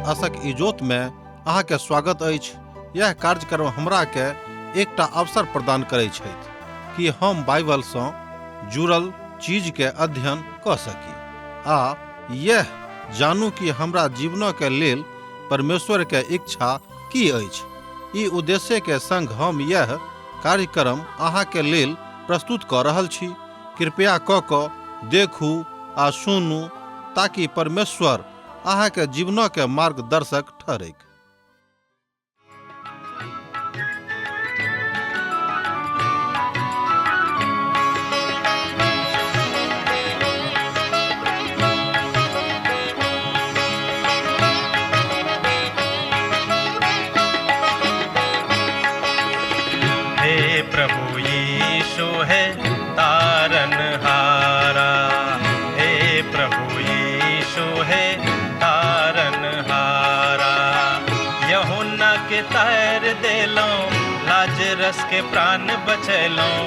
आशक इजोत में अहाँ के स्वागत अछि। यह कार्यक्रम हमरा के एकटा अवसर प्रदान करै छथि कि हम बाइबल सँ जुड़ल चीज के अध्ययन कऽ सकी आ यह जानू कि हमरा जीवन के लेल परमेश्वर के इच्छा की अछि। ई उद्देश्य के संग हम यह कार्यक्रम अहाँ के लेल प्रस्तुत कऽ रहल छी। कृपया कऽ कऽ देखू आ सुनू ताकि परमेश्वर अहाँ के जीवन के मार्गदर्शक ठहरैक। हे प्रभु यीशु है तारन हारा, हे प्रभु यीशु है तारन हारा। यूहन्ना के तार देलौं, लाजरस के प्राण बचैलौं।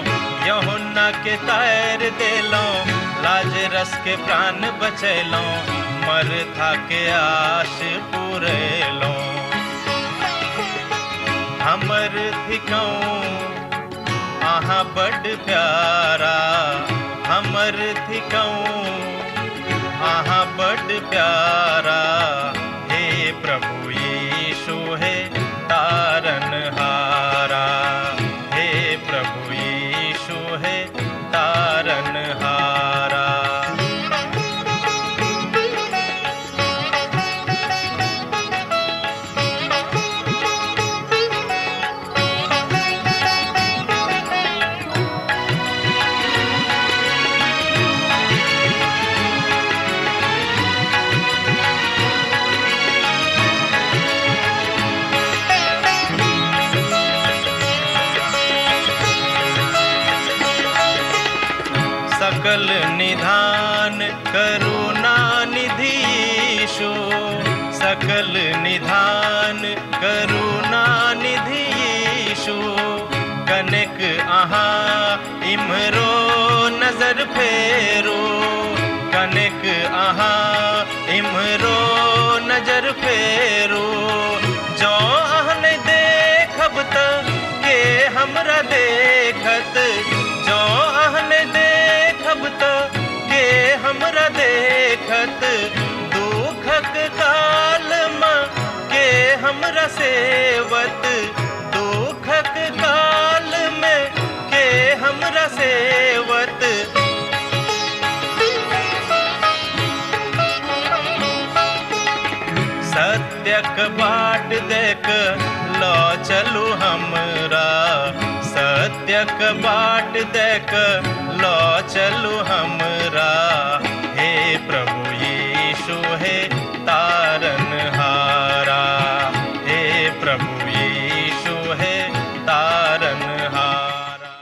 यूहन्ना के तार देलौं, लाजरस के प्राण बचैलौं। मरथा के आश पुरेलौं। हमर थिकौं अहाँ बड प्यारा, हमर थिकौं अहाँ बड प्यारा। हे प्रभु यीशु हे तारन हारा, हे प्रभु यीशु हे तारन हारा। सकल निधान करुणा निधि यीशु, सकल निधान करुणा निधि यीशु। कनेक अहाँ इम्हरो नजर फेरू, कनेक अहाँ इम्हरो नजर फेरू। जँ अहाँ नहि देखब त के हमरा देखत, जँ अहाँ नहि देखब त के हमरा देखत। दुखक काल मे के हमरा सेवत, दुखक काल मे के हमरा सेवत। सत्यक बाट देख ल चलू हमरा, सत्यक बाट देख ल चलू हमरा। हे प्रभु यीशु हे तारन हारा, हे प्रभु यीशु हे तारन हारा।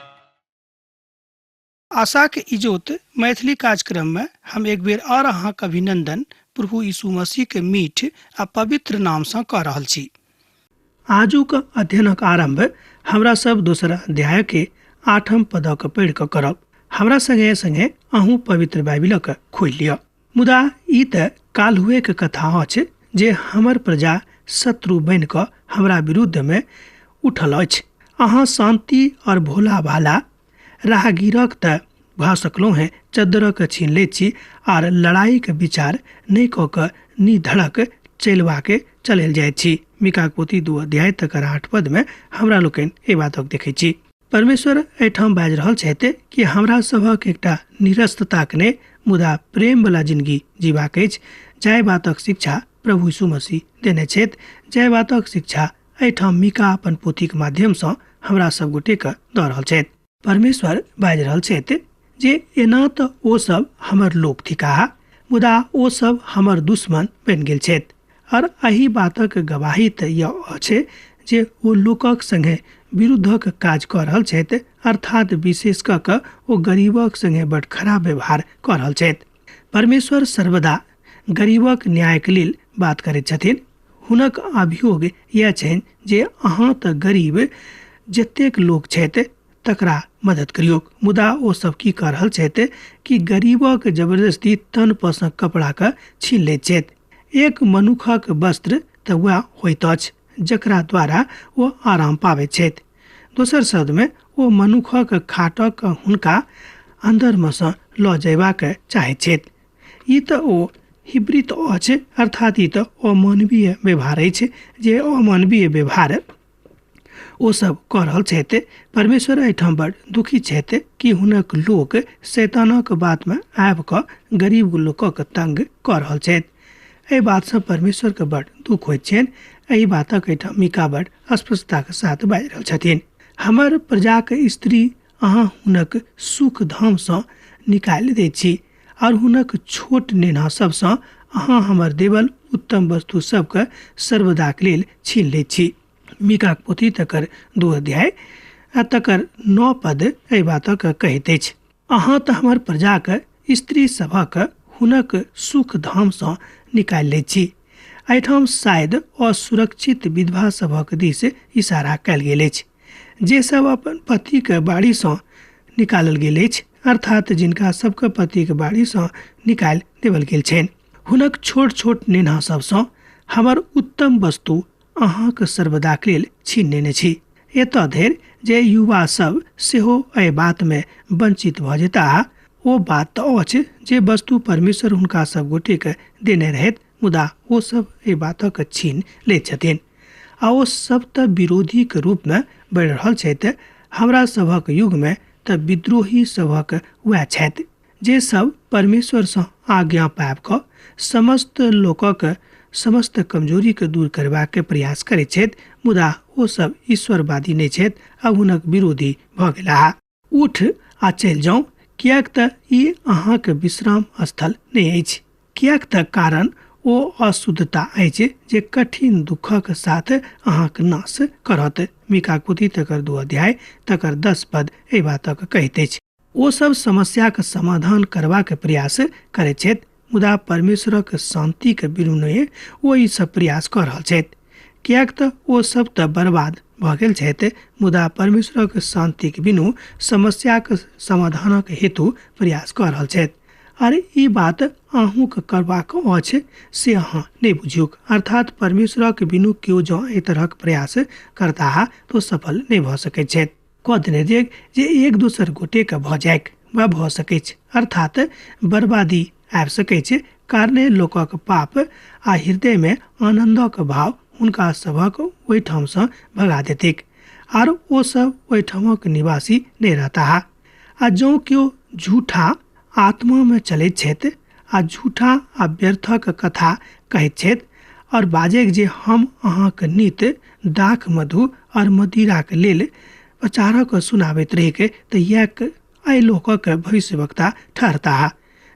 आशाक इजोत मैथिली कार्यक्रम में हम एक बेर और अहाँक अभिनंदन प्रभु यीशु मसीह के मीठ आ पवित्र नाम सँ कऽ रहल छी। आजुक अध्ययनक आरंभ हमरा सब दोसर अध्याय के 8 पदक पढ़ि कऽ करब। हमरा संगे संगे अहूँ पवित्र बाइबिलक खोलि लिअ। मुदा ई तऽ काल्हुए के कथा अछि जे हमर प्रजा शत्रु बनि कऽ हमरा विरुद्ध में उठल अछि। अहाँ शांति और भोला भाला राहगीरक तऽ भऽ सकलहुँ हेँ, चद्दरक छीन लैत छी आर लड़ाईके विचार नहि कऽ कऽ निधड़क चलबाके चलल जाइत छी। मीकाक पोथी 2 अध्याय तकर 8 पद में हमरा लोकनि एहि बातक देखै छी। परमेश्वर एहिठाम बाजि रहल छथि कि हमरा सभक एकटा निरस्तताक नहि मुदा प्रेमवला जिंदगी जीबाक अछि, जाहि बातक शिक्षा प्रभु यीशु मसीह देने छथि, जाहि बातक शिक्षा एहिठाम मीका अपन पोथीक माध्यमसँ हमरा सब गोटेके दऽ रहल छथि। परमेश्वर बाजि रहल छथि जे एना तऽ ओ सब हमर लोक थिकाह, मुदा ओ सब हमर दुश्मन बनि गेल छथि। और एहि बातक गवाही तऽ यह अछि जे ओ लोकक संगे विरुद्धक काज कऽ रहल छथि, अर्थात विशेष कऽ कऽ ओ गरीबक संगे बड खराब व्यवहार कऽ रहल छथि। परमेश्वर सर्वदा गरीबक न्यायके लेल बात करैत छथिन। हुनक अभियोग यह छनि जे अहाँ तऽ गरीब जतेक लोक छथि तकरा मदद करियौ, मुदा ओ सब की कऽ रहल छथि कि गरीबक जबरदस्ती तन पर सँ कपड़ा के छीन लैत छथि। एक मनुखक वस्त्र तऽ वएह होइत अछि जकरा द्वारा ओ आराम पाबैत छथि। दोसर शब्दमे ओ मनुखक खाटक हुनका अन्दरमे सँ लऽ जयबाक चाहैत छथि। ई तऽ ओ हिब्रित अछि, अर्थात ई तऽ अमानवीय व्यवहार अछि जे अमानवीय व्यवहार ओ सब कऽ रहल छथि। परमेश्वर एहिठाम बड़ दुखी छथि कि हुनक लोक शैतानक बातमे आबि कऽ गरीब लोकक तंग कऽ रहल छथि। एहि बातसँ परमेश्वरके बड़ दुख होइत छनि। एहि बातक एहिठाम मीका बड़ स्पष्टताके साथ बाजि रहल छथिन। हमर प्रजाक स्त्री अहाँ हुनक सुख धामसँ निकालि दैत छी और हुनक छोट नेना सबसँ अहाँ हमर देवल उत्तम वस्तु सबके सर्वदाक लेल छीन लैत छी। मीकाक पोथी तकर 2 अध्याय आ तकर 9 पद एहि बातक कहैत अछि। अहाँ तऽ हमर प्रजाक स्त्री सभक हुनक सुख धामसँ निकालि लैत छी। एहिठाम शायद असुरक्षित विधवा सभक दिस इशारा कयल गेल अछि, जे सब अपन पतिके बाड़ीसँ निकालल गेल अछि, अर्थात जिनका सबके पतिके बाड़ीसँ निकालि देवल गेल छनि। हुनक छोट छोट नेना सबसँ हमर उत्तम वस्तु अहाँक सर्वदाक लेल छीन नेने छी। एतऽ धरि जे युवा सब सेहो एहि बातमे वंचित भऽ जेताह। ओ बात तऽ अछि जे वस्तु परमेश्वर हुनका सब गोटेके देने रहैत, मुदा ओ सब एहि बातक छीन लैत छथिन आ ओ सब तऽ विरोधीके रूपमे बढ़ि रहल छथि। हमरा सभक युगमे तऽ विद्रोही सभक वएह छथि जे सब परमेश्वरसँ आज्ञा पाबि कऽ समस्त लोकक समस्त कमजोरीके दूर करबाक प्रयास करैत छथि, मुदा ओ सब ईश्वरवादी नहि छथि आ हुनक विरोधी भऽ गेलाह। उठ आ चलि जाउ, किएक तऽ ई अहाँके विश्राम स्थल नहि अछि, किएक तऽ कारण ओ अशुद्धता अछि जे कठिन दुःखक साथ अहाँक नाश करत। मीका पोथी तकर 2 अध्याय तकर 10 पद एहि बातक कहैत अछि। ओ सब समस्याक समाधान करबाक प्रयास करैत छथि, मुदा परमेश्वरक शान्तिके बिनु ओ ई सब प्रयास कऽ रहल छथि, किएक तऽ ओ सब तऽ बर्बाद भऽ गेल छथि, मुदा परमेश्वरक शान्तिके बिनु समस्याक समाधानक हेतु प्रयास कऽ रहल छथि। आर ई बात अहूँके करबाक अछि से अहाँ नहि बुझियौक, अर्थात परमेश्वरक बिनु केओ जँ एहि तरहक प्रयास करताह तऽ सफल नहि भऽ सकैत छथि। कऽ देने जे एक दोसर गोटेके भऽ जाइक वा भऽ सकैछ, अर्थात बर्बादी आबि सकैछ। कारणे लोकक पाप आ हृदयमे आनन्दक भाव हुनका सभक ओहिठामसँ भगा देतैक आर ओ सब ओहिठामक निवासी नहि रहताह। आ जँ केओ झूठा आत्मामे चलैत छथि आ झूठा आ व्यर्थक कथा कहैत छथि और बाजैक जे हम अहाँक नित दाख मधु और मदिराक लेल प्रचारक सुनाबैत रहिके तऽ इएह एहि लोकक भविष्यवक्ता ठहरताह।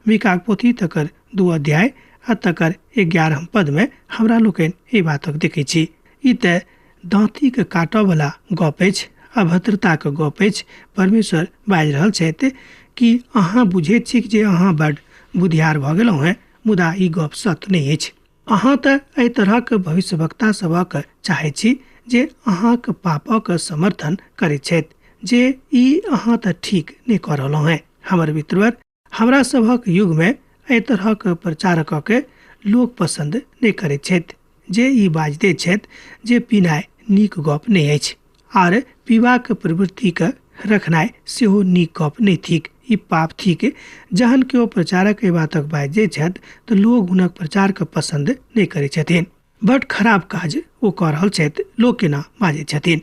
मीकाक पोथी तकर 2 अध्याय आ तकर 11 पदमे हमरा लोकनि एहि बातक देखै छी। ई तऽ दाँतीके काटऽवला गप अछि, अभद्रताके गप अछि। परमेश्वर बाजि रहल छथि कि अहाँ बुझैत छी जे अहाँ बड बुधियार भऽ गेलहुँ हेँ, मुदा ई गप सत्य नहि अछि। अहाँ तऽ एहि तरहक भविष्यवक्ता सभक चाहै छी जे अहाँक पापक समर्थन करैत छथि, जे ई अहाँ तऽ ठीक नहि कऽ रहलहुँ हेँ। हमर मित्रवर, हमरा सभक युगमे एहि तरहक प्रचारकके लोक पसन्द नहि करैत छथि जे ई बाजि दैत छथि जे पीनाइ नीक गप नहि अछि आर पीबाक प्रवृत्तिके रखनाइ सेहो नीक गप नहि थिक, ई पाप थिक। जहन केओ प्रचारक एहि बातक बाजि दैत छथि तऽ लोक हुनक प्रचारके पसन्द नहि करैत छथिन। बड खराब काज ओ कऽ रहल छथि, लोक केना बाजै छथिन।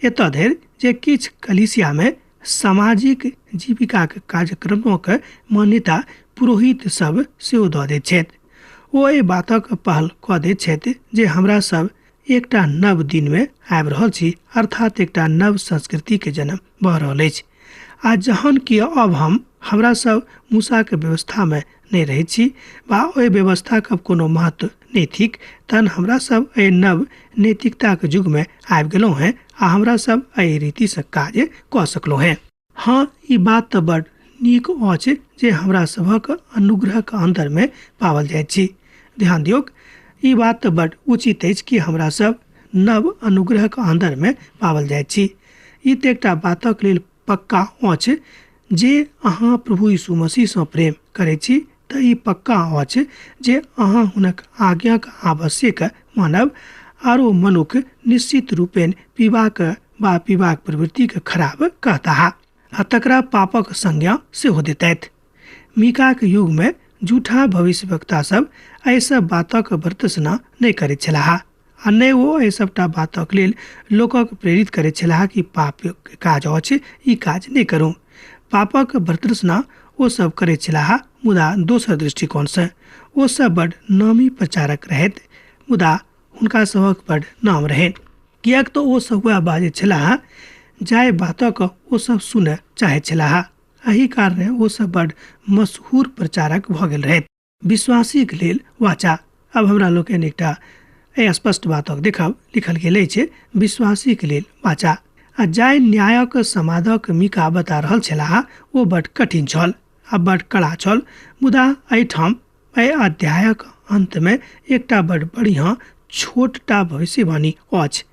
एतऽ धरि जे किछु कलीसियामे सामाजिक जीविकाक कार्यक्रमक मान्यता पुरोहित सब सेहो दऽ दैत छथि। ओ एहि बातक पहल कऽ दैत छथि जे हमरा सब एकटा नव दिनमे आबि रहल छी, अर्थात एकटा नव संस्कृतिके जन्म भऽ रहल अछि। आ जहन कि अब हमरा सब मूसाके व्यवस्थामे नहि रहै छी वा ओहि व्यवस्थाके कोनो महत्व नहि थिक, तहन हमरा सब एहि नव नैतिकताके युगमे आबि गेलहुँ हेँ आ हमरा सब एहि रीतिसँ काज कऽ सकलहुँ हेँ। हाँ, ई बात तऽ बड नीक अछि जे हमरा सभक अनुग्रहक अन्दरमे पाओल जाइत छी। ध्यान दियौक, ई बात तऽ बड उचित अछि कि हमरा सब नव अनुग्रहक अन्दरमे पाओल जाइत छी। ई तऽ एकटा बातक लेल पक्का अछि जे अहाँ प्रभु यीशु मसीहसँ प्रेम करैत छी, तऽ ई पक्का अछि जे अहाँ हुनक आज्ञाक आवश्यक मानब आरो मनुख निश्चित रूपेण पीबाक वा पीबाक प्रवृत्तिके खराब कहताह आ तकरा पापक संज्ञा सेहो देतथि। मीकाक युगमे झूठा भविष्यवक्ता सब एहि सब बातक भर्त्सना नहि करैत छलाह आ नहि ओ एहि सबटा बातक लेल लोकक प्रेरित करैत छलाह कि पाप काज अछि, ई काज नहि करू। पापक भर्त्सना ओ सब करैत छलाह, मुदा दोसर दृष्टिकोणसँ। ओ सब बड नामी प्रचारक रहैत, मुदा हुनका सभक बड नाम रहनि, किएक तऽ ओ सब वएह बाजैत छलाह जाहि बातक ओ सब सुनय चाहैत छलाह। एहि कारणे ओ सब बड मशहूर प्रचारक भऽ गेल रहैत। विश्वासीक लेल वाचा। आब हमरा लोकनि एकटा एहि स्पष्ट बातक देखब। लिखल गेल अछि विश्वासीक लेल वाचा। आ जाहि न्यायक समादक मीका बता रहल छलाह ओ बड कठिन छल आ बड कड़ा छल, मुदा एहिठाम एहि अध्यायक अंतमे एकटा बड बढ़िआँ छोटटा भविष्यवाणी अछि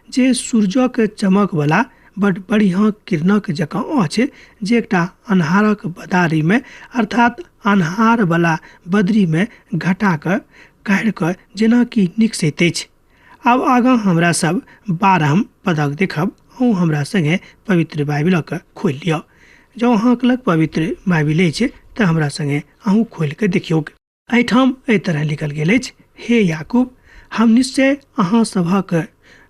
जे सूरजक चमकवला बड बढ़िआँ किरणक जकाँ अछि, जे एकटा अन्हारक बदारीमे अर्थात अन्हारवला बदरीमे घटाकऽ काढ़िकऽ जेनाकि निकसैत अछि। आब आगाँ हमरा सब 12 पदक देखब। अहूँ हमरा संगे पवित्र बाइबिलक खोलि लिअ। जँ अहाँके लग पवित्र बाइबिल अछि तऽ हमरा संगे अहूँ खोलि कऽ देखियौक। एहिठाम एहि तरह लिखल गेल अछि, हे याकूब, हम निश्चय अहाँ सभक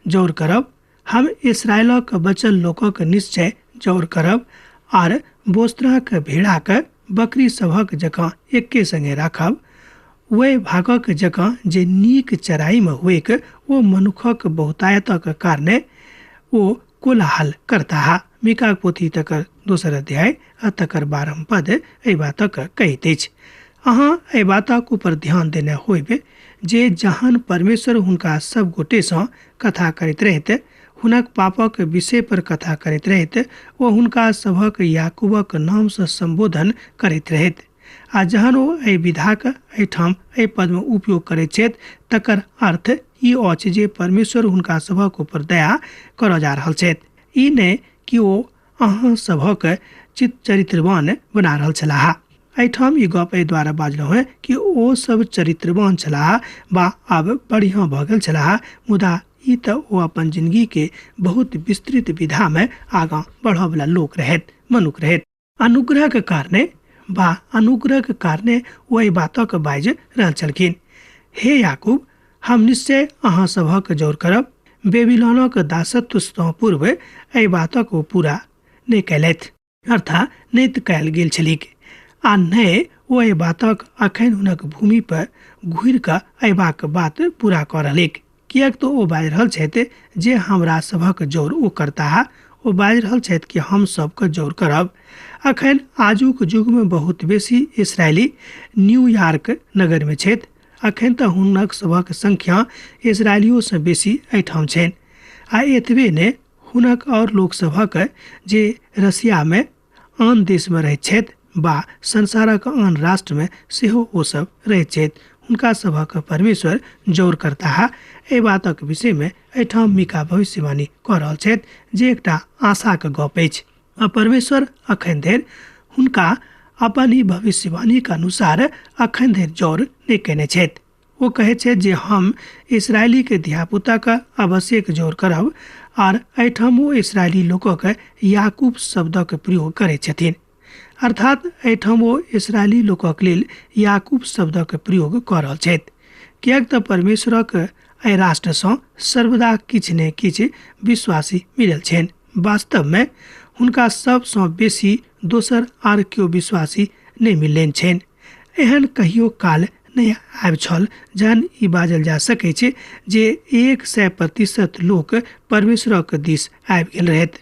जौर करब, हम इसराइलक बचल लोकक निश्चय जौर करब आर बोस्त्राक भेड़ाक बकरी सभक जकाँ एके संगे राखब। वएह भागक जकाँ जे नीक चराइमे होइक, ओ मनुखक बहुतायतक कारणे ओ कोलाहल करताह। मीकाक पोथी तकर दोसर अध्याय आ तकर 12 पद एहि बातक कहैत अछि। अहाँ एहि बातक ऊपर ध्यान देने होइबे जे जहन परमेश्वर हुनका सब गोटेसँ कथा करैत रहैत, हुनक पापक विषय पर कथा करैत रहैत, ओ हुनका सभक याकूबक नामसँ सम्बोधन करैत रहैत। आ जहन ओ एहि विधाक एहिठाम एहि पदमे उपयोग करैत छथि तकर अर्थ ई अछि जे परमेश्वर हुनका सभक ऊपर दया करऽ जा रहल छथि। ई नहि कि ओ अहाँ सभक चरित्रवान बना रहल छलाह। एहिठाम ई गप एहि द्वारा बाजलहुँ हेँ कि ओ सब चरित्रवान छलाह वा आब बढ़िआँ भऽ गेल छलाह, मुदा ई तऽ ओ अपन जिंदगी के बहुत विस्तृत विधामे आगाँ बढ़ऽवला लोक रहैत, मनुख रहैत। अनुग्रहके कारणे वा अनुग्रहके कारणे ओ एहि बातक बाजि रहल छलखिन। हे याकूब, हम निश्चय अहाँ सभक जौर करब। बेबीलोनक दासत्वसँ पूर्व एहि बातक ओ पूरा नहि कयलथि, अर्थात नहि तऽ कयल गेल छलैक, आ नहि ओ एहि बातक अखन हुनक भूमि पर घुरि कऽ अयबाक बात पूरा कऽ रहलैक, किएक तऽ ओ बाजि रहल छथि जे हमरा सभक जौर ओ करताह। ओ बाजि रहल छथि कि हम सबके जौर करब। अखन आजुक युगमे बहुत बेसी इसराइली न्यूयॉर्क नगरमे छथि। अखन तऽ हुनक सभक संख्या इसराइलियोसँ बेसी एहिठाम छनि। आ एतबे नहि, हुनक आओर लोक सभक जे रसियामे आन देशमे रहैत छथि वा संसारक आन राष्ट्रमे सेहो ओ सब रहैत छथि, हुनका सभक परमेश्वर जौर करताह। एहि बातक विषयमे एहिठाम मीका भविष्यवाणी कऽ रहल छथि जे एकटा आशाक गप अछि। आ परमेश्वर अखन धरि हुनका अपन ई भविष्यवाणीक अनुसार अखन धरि जौर नहि कयने छथि। ओ कहै छथि जे हम इसराइलीके धियापुताके आवश्यक जौर करब, आर एहिठाम ओ इसराइली लोकक याकूब शब्दक प्रयोग करै छथिन, अर्थात एहिठाम ओ इसराइली लोकक लेल याकूब शब्दक प्रयोग कऽ रहल छथि, किएक तऽ परमेश्वरक एहि राष्ट्रसँ सर्वदा किछु ने किछु विश्वासी मिलल छनि। वास्तवमे हुनका सबसँ बेसी दोसर आर केओ विश्वासी नहि मिललनि छनि। एहन कहियो काल नहि आबि छल जहन ई बाजल जा सकै छै जे 100% लोक परमेश्वरक दिस आबि गेल रहैत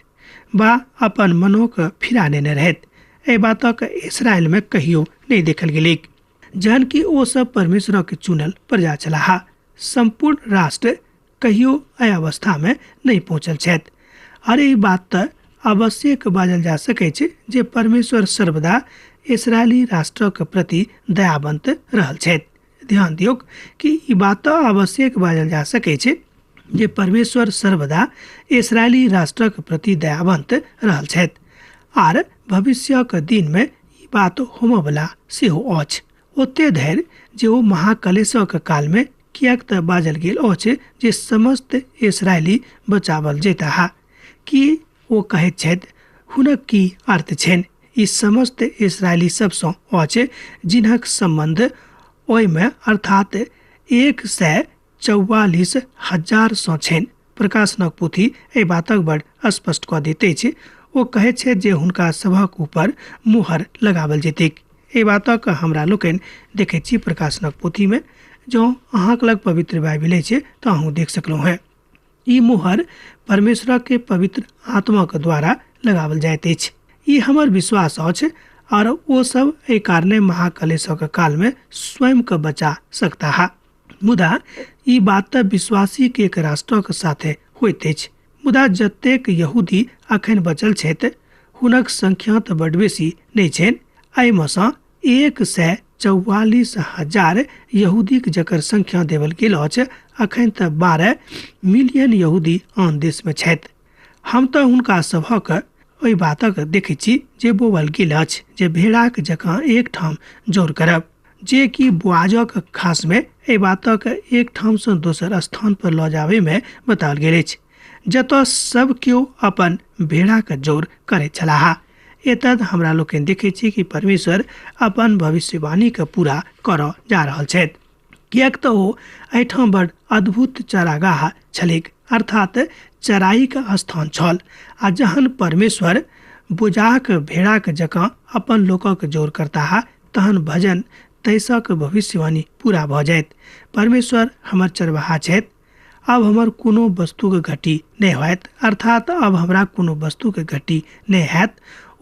वा अपन मनोक फिरा नेने रहैत। एहि बातक इसराइलमे कहियो नहि देखल गेलैक, जहन कि ओ सब परमेश्वरक चुनल प्रजा छलाह। सम्पूर्ण राष्ट्र कहियो एहि अवस्थामे नहि पहुँचल छथि। आर ई बात तऽ आवश्यक बाजल जा सकै छै जे परमेश्वर सर्वदा इसराइली राष्ट्रक प्रति दयावंत रहल छथि। ध्यान दियौक कि ई बात तऽ आवश्यक बाजल जा सकै छै जे परमेश्वर सर्वदा इसराइली राष्ट्रक प्रति दयावंत रहल छथि, आर भविष्यक दिनमे ई बात होमऽवला सेहो अछि। ओते धरि जे ओ महाकलेशक कालमे, किएक तऽ बाजल गेल अछि जे समस्त इसराइली बचावल जेताह। की ओ कहैत छथि, हुनक की अर्थ छनि? ई समस्त इसराइली सबसँ अछि जिनक सम्बन्ध ओहिमे अर्थात 144,000 सँ छनि। प्रकाशनक पोथी एहि बातक बड़ स्पष्ट कऽ दैत अछि। ओ कहैत छथि जे हुनका सभक ऊपर मुहर लगावल जेतैक। एहि बातक हमरा लोकनि देखैत छी प्रकाशनक पोथीमे। जँ अहाँक लग पवित्र बाइबिल अछि तऽ अहूँ देख सकलहुँ हेँ। ई मुहर परमेश्वरक के पवित्र आत्माक द्वारा लगावल जाइत अछि। ई हमर विश्वास अछि और ओ सब एहि कारणे महाकलेशक कालमे स्वयं के बचा सकताह। मुदा ई बात तऽ विश्वासी के एक राष्ट्रक साथे होइत अछि। मुदा जतेक यहूदी अखन बचल छथि हुनक संख्या तऽ बड बेसी नहि छनि। एहिमे सँ 144,000 यहूदीक जकर संख्या देवल गेल अछि, अखन तऽ 12 मिलियन यहूदी आन देशमे छथि। हम तऽ हुनका सभक ओहि बातक देखैत छी जे बोवल गेल अछि जे भेड़ाक जकाँ एकठाम जोर करब, जे कि बोआजक खासमे एहि बातक एक ठामसँ दोसर स्थान पर लऽ जाबैमे बताओल गेल अछि, जतऽ सब केओ अपन भेड़ाक जोर करैत छलाह। एतद हमरा लोकनि देखैत छी कि परमेश्वर अपन भविष्यवाणीके पूरा करऽ जा रहल छथि, किएक तऽ ओ एहिठाम बड़ अद्भुत चरागाह छलैक, अर्थात चराइके स्थान छल। आ जहन परमेश्वर बोजाक भेड़ाक जकाँ अपन लोकक जोर करताह तहन भजन 23 भविष्यवाणी पूरा भऽ जायत। परमेश्वर हमर चरवाहा छथि, अब हमर कोनो वस्तुके घटी नहि होयत, अर्थात अब हमरा कोनो वस्तुके घटी नहि हैत।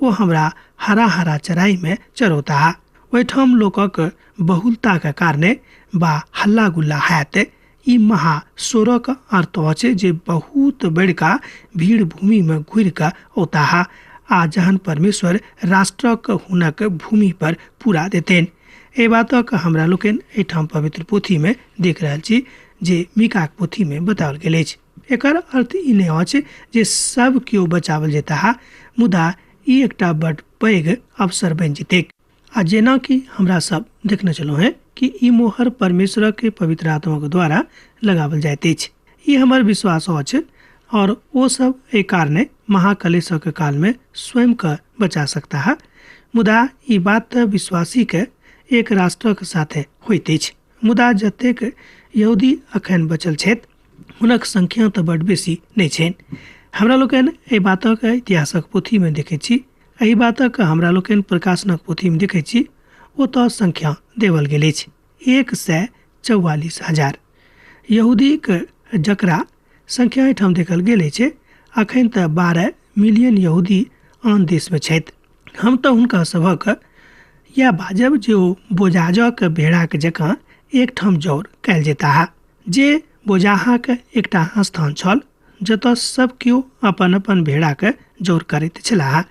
ओ हमरा हरा हरा चराइमे चरौताह। ओहिठाम लोकक बहुलताके कारणे बा हल्ला गुल्ला हैत। ई महाशोरक अर्थ अछि जे बहुत बड़का भीड़ भूमिमे घुरि कऽ औताह आ जहन परमेश्वर राष्ट्रक हुनक भूमि पर पूरा देतनि। एहि बातक हमरा लोकनि एहिठाम पवित्र पोथीमे देख रहल छी जे मीकाक पोथीमे बताओल गेल अछि। एकर अर्थ ई नहि अछि जे सब केओ बचावल जेताह, मुदा ई एकटा बड पैघ अवसर बनि जेतैक। आ जेना कि हमरा सब देखने छलहुँ हेँ कि ई मोहर परमेश्वरक के पवित्र आत्माक द्वारा लगावल जाइत अछि। ई हमर विश्वास अछि और ओ सब एहि कारणे महाकलेशक कालमे स्वयं के बचा सकताह। मुदा ई बात तऽ विश्वासी के एक राष्ट्रक साथे होइत अछि। मुदा जतेक यहूदी अखन बचल छथि हुनक संख्या तऽ बड बेसी नहि छनि। हमरा लोकनि एहि बातक इतिहासक पोथीमे देखैत छी, एहि बातक हमरा लोकनि प्रकाशनक पोथीमे देखैत छी। ओतऽ संख्या देवल गेल अछि 144,000 यहूदीक, जकरा संख्या एहिठाम देखल गेल अछि। अखन तऽ 12 मिलियन यहूदी आन देशमे छथि। हम तऽ हुनका सभक इएह बाजब जे ओ बोजाजक भेड़ाक जकाँ एकठाम जौर कयल जेताह, जे बोजाहाक एकटा स्थान छल जतऽ सब केओ अपन अपन भेड़ाके जौर करैत छलाह।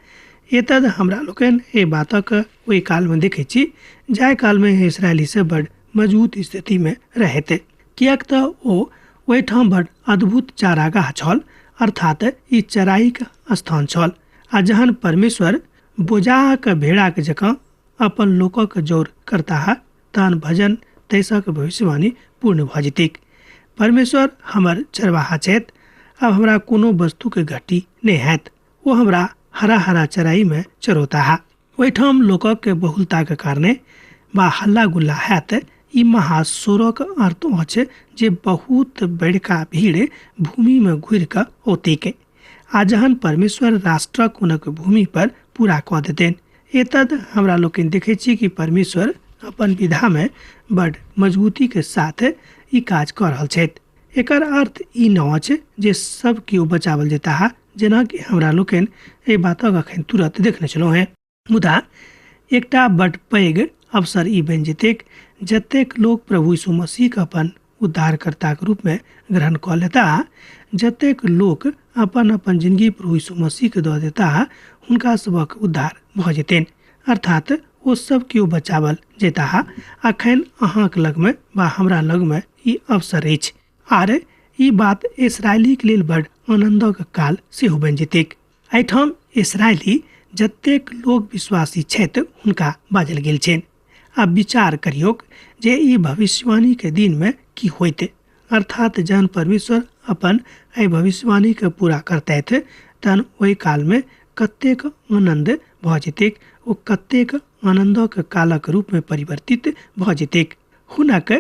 एतद हमरा लोकनि एहि बातक ओहि कालमे देखैत छी जाहि कालमे इसराइली सब बड़ मजबूत स्थितिमे रहैत, किएक तऽ ओ ओहिठाम बड़ अद्भुत चारागाह छल, अर्थात ई चराइक स्थान छल। आ जहन परमेश्वर बोजाक भेड़ाक जकाँ अपन लोकक जोर करताह तहन भजन 23 भविष्यवाणी पूर्ण भऽ जेतैक। परमेश्वर हमर चरवाहा छथि, अब हमरा कोनो वस्तुके घटी नहि हैत। ओ हमरा हरा हरा चराइमे चरौताह। ओहिठाम लोकक बहुलताके कारणे बा हल्ला गुल्ला हैत। ई महाशोरक अर्थ अछि जे बहुत बड़का भीड़ भूमिमे घुरि कऽ औतैक। आ जहन परमेश्वर राष्ट्रक हुनक भूमि पर पूरा कऽ देतनि। एतद हमरा लोकनि देखै छी कि परमेश्वर अपन विधामे बड मजबूतीके साथ ई काज कऽ रहल छथि। एकर अर्थ ई नहि अछि जे सब केओ बचावल जेताह, जेनाकि हमरा लोकनि एहि बातक अखन तुरत देखने छलहुँ हेँ। मुदा एकटा बड पैघ अवसर ई बनि जेतैक जतेक लोक प्रभु यीशु मसीहके अपन उद्धारकर्ताके रूपमे ग्रहण कऽ लेताह, जतेक लोक अपन अपन जिंदगी प्रभु यीशु मसीहके दऽ देताह, हुनका सभक उद्धार भऽ जेतनि, अर्थात ओ सब केओ बचावल जेताह। अखन अहाँके लगमे वा हमरा लगमे ई अवसर अछि। आर ई बात इसराइलीके लेल बड आनन्दक काल सेहो बनि जेतैक। एहिठाम इसराइली जतेक लोक विश्वासी छथि हुनका बाजल गेल छनि। आ विचार करियौक जे ई भविष्यवाणी के दिन में की होइत। अर्थात जहन परमेश्वर अपन एहि भविष्यवाणी के पूरा करतथि तहन ओहि काल में कतेक आनंद भऽ जेतैक, ओ कतेक आनंदक कालक रूप में परिवर्तित भऽ जेतैक। हुनक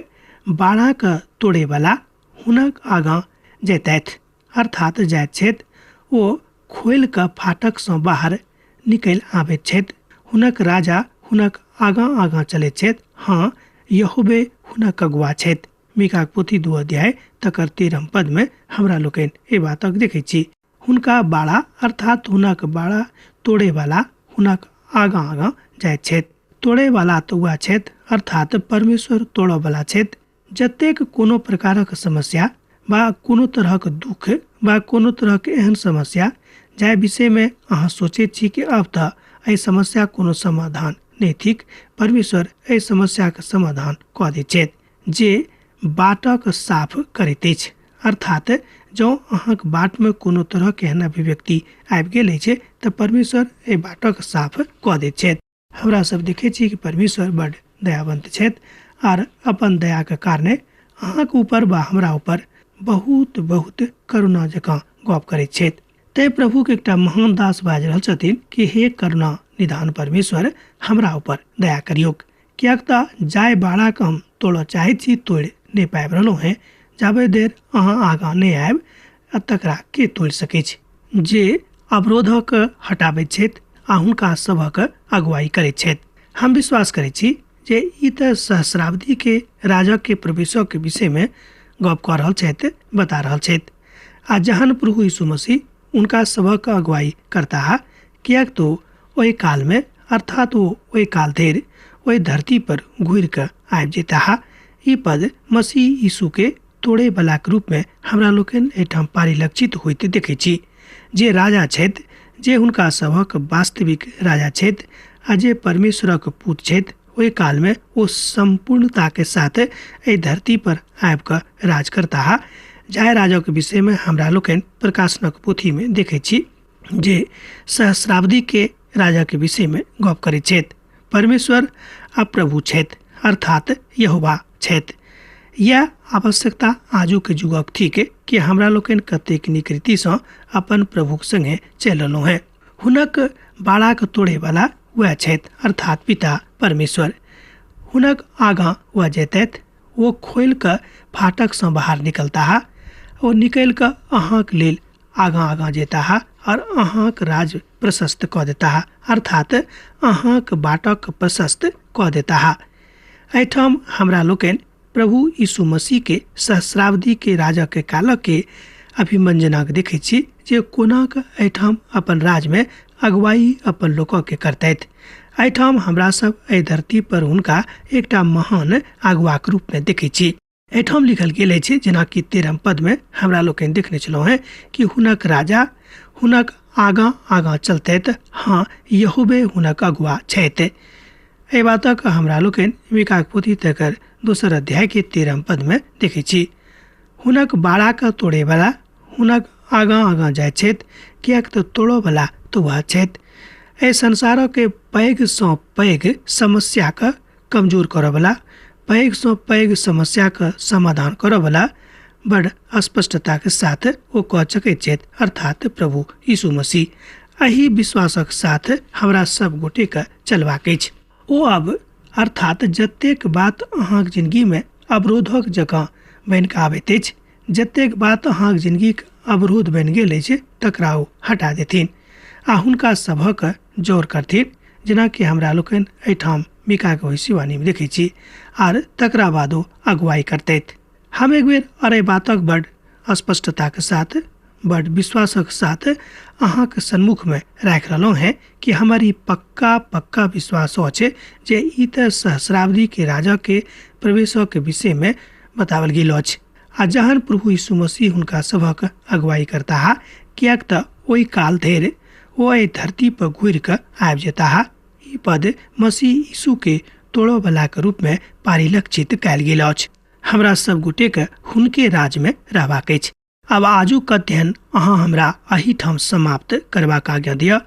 बाड़ाक तोड़ेवला हुनक आगाँ जैतथि, अर्थात जाइत छथि। ओ खोलि कऽ फाटकसँ बाहर निकलि आबैत छथि। हुनक राजा हुनक आगाँ आगाँ चलैत छथि। हाँ, यहोवे हुनक अगुआ छथि। मीकाक पोथी 2 अध्याय तकर 13 पद में हमरा लोकनि एहि बातक देखै छी। हुनका बाड़ा अर्थात हुनक बाड़ा तोड़ेवला हुनक आगाँ आगाँ जाइत छथि। तोड़ेवला तऽ वएह छथि, अर्थात परमेश्वर तोड़ऽवला छथि। जतेक कोनो प्रकारक समस्या बा कोनो तरहक दुख बा कोनो तरहक एहन समस्या जाहि विषयमे अहाँ सोचैत छी कि अब तऽ एहि समस्या कोनो समाधान नहि थिक, परमेश्वर एहि समस्याके समाधान कऽ दैत छथि जे बाटक साफ करैत अछि। अर्थात जँ अहाँक बाटमे कोनो तरहक एहन अभिव्यक्ति आबि गेल अछि तऽ परमेश्वर एहि बाटक साफ कऽ दैत छथि। हमरा सब देखै छी कि परमेश्वर बड दयावंत छथि आर अपन दयाके कारणे अहाँके ऊपर बा हमरा ऊपर बहुत बहुत करुणा जकाँ गप करैत छथि। तैं प्रभुके एकटा महान दास बाजि रहल छथिन कि हे करुणा निधान परमेश्वर, हमरा ऊपर दया करियौक, किएक तऽ जाहि बाड़ाके हम तोड़ऽ चाहैत छी तोड़ि नहि पाबि रहलहुँ हेँ। जाबे देर अहाँ आगाँ नहि आयब आ तकरा के तोड़ि सकैत छै। जे अवरोधक हटाबैत छथि आ हुनका सभक अगुवाई करैत छथि। हम विश्वास करैत छी जे ई तऽ सहस्राब्दी के राजक के प्रवेशक के विषय में गप कऽ रहल छथि, बता रहल छथि। आ जहन प्रभु यीशु मसीह हुनका सभक अगुवाई करताह, किएक तो ओहि काल में अर्थात ओ ओहि काल धरि ओहि धरती पर घुरि कऽ आबि जेताह। ई पद मसीह यीशु के तोड़े बला के रूप में हमरा लोकनि एहिठाम परिलक्षित होइत देखै छी। जे राजा छथि, जे हुनका सभक वास्तविक राजा छथि आ जे परमेश्वरक पुत्र छथि, ओहि काल में ओ सम्पूर्णता के साथ एहि धरती पर आबि कऽ राज करताह। जाहि राजाक विषय में हमरा लोकनि प्रकाशनक पोथी में देखै छी जे सहस्राब्दी के राजा के विषय में गप करैत छथि। परमेश्वर आ प्रभु छथि, अर्थात यहोवा छथि। यह आवश्यकता आजुक युगक थिक कि हमरा लोकनि कतेक नीक रीतिसँ अपन प्रभुक संगे चलि रहलहुँ हेँ। हुनक बाड़ाक तोड़ेवला वएह छथि, अर्थात पिता परमेश्वर। हुनक आगाँ वएह जेतथि, ओ खोलि कऽ फाटकसँ बाहर निकलताह, ओ निकलि कऽ अहाँक लेल आगाँ आगाँ जेताह और अहाँक राज प्रशस्त कऽ देताह, अर्थात अहाँक बाटक प्रशस्त कऽ देताह। एहिठाम हमरा लोकनि प्रभु यीशु मसीह के सहस्राब्दी के राजा के कालक के अभिमंजनाक देखै छी जे कोना कऽ एहिठाम अपन राज में अगुवाई अपन लोकक के करतथि। एहिठाम हमरा सब एहि धरती पर हुनका एकटा महान अगुवाक रूप में देखै छी। एहिठाम लिखल गेल अछि, जेनाकि 13 पद में हमरा लोकनि देखने छलहुँ हेँ कि हुनक राजा हुनक आगाँ आगाँ चलतथि, हाँ यहोवे हुनक अगुआ छथि। एहि बातक हमरा लोकनि मीकाक पोथी तकर 2 अध्याय के 13 पद में देखै छी। हुनक बाड़ाके तोड़ेवला हुनक आगाँ आगाँ जाइत छथि, किएक तऽ तोड़ऽवला तऽ वएह छथि। एहि संसारके पैघ सँ पैघ समस्याके कमजोर करऽवला, पैघ सँ पैघ समस्याके समाधान करऽवला बड़ स्पष्टताके साथ ओ कह सकैत छथि, अर्थात प्रभु यीशु मसीह। एहि विश्वासक साथ हमरा सब गोटेके चलबाक अछि। ओ अब अर्थात जतेक बात अहाँक जिंदगीमे अवरोधक जकाँ बनि कऽ आबैत अछि, जतेक बात अहाँक जिंदगीक अवरोध बनि गेल अछि, तकरा ओ हटा देथिन आ हुनका सभक जोर करथिन, जेनाकि हमरा लोकनि एहिठाम मीकाके भविष्यवाणीमे देखै छी, आर तकरा बाद ओ अगुवाई करतथि। हम एक बेर और एहि बातक बड़ स्पष्टताके साथ, बड़ विश्वासक साथ अहाँके सन्मुखमे राखि रहलहुँ हेँ कि हमर ई पक्का पक्का विश्वास अछि जे ई तऽ सहस्राब्दीके राजाके प्रवेशक विषयमे बताओल गेल अछि। आ जहन प्रभु यीशु मसीह हुनका सभक अगुवाई करताह, किएक तऽ ओहि काल धरि ओ एहि धरती पर घुरि कऽ आबि जेताह। ई पद मसीह यीशुके तोड़ऽवलाके रूपमे परिलक्षित कयल गेल अछि। हमरा सब गोटेके हुनके राजमे रहबाक अछि। आब आजुक अध्ययन अहाँ हमरा एहिठाम समाप्त करबाक आज्ञा दिअ,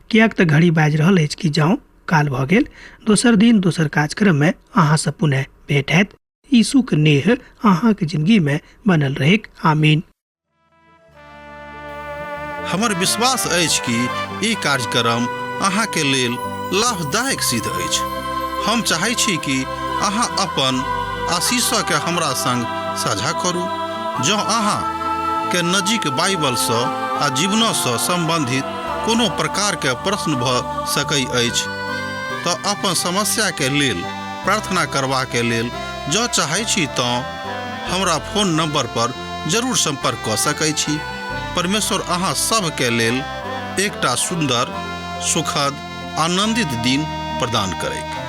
किएक तऽ घड़ी बाजि रहल अछि कि जाउ। काल भऽ गेल। दोसर दिन दोसर कार्यक्रममे अहाँसँ पुनः भेट हैत। यीशुक नेह अहाँके जिंदगीमे बनल रहैक। आमीन। हमर विश्वास अछि कि ई कार्यक्रम अहाँके लेल लाभदायक सिद्ध अछि। हम चाहै छी कि अहाँ अपन आशीषके हमरा संग साझा करू। जँ अहाँ के नजीक बाइबलसँ आ जीवनसँ सम्बन्धित कोनो प्रकारके प्रश्न भऽ सकै अछि तऽ अपन समस्याके लेल प्रार्थना करबाके लेल जँ चाहै छी तँ हमरा फोन नंबर पर जरूर संपर्क कऽ सकै छी। परमेश्वर अहाँ सभके लेल एकटा सुन्दर, सुखद, आनंदित दिन प्रदान करैक।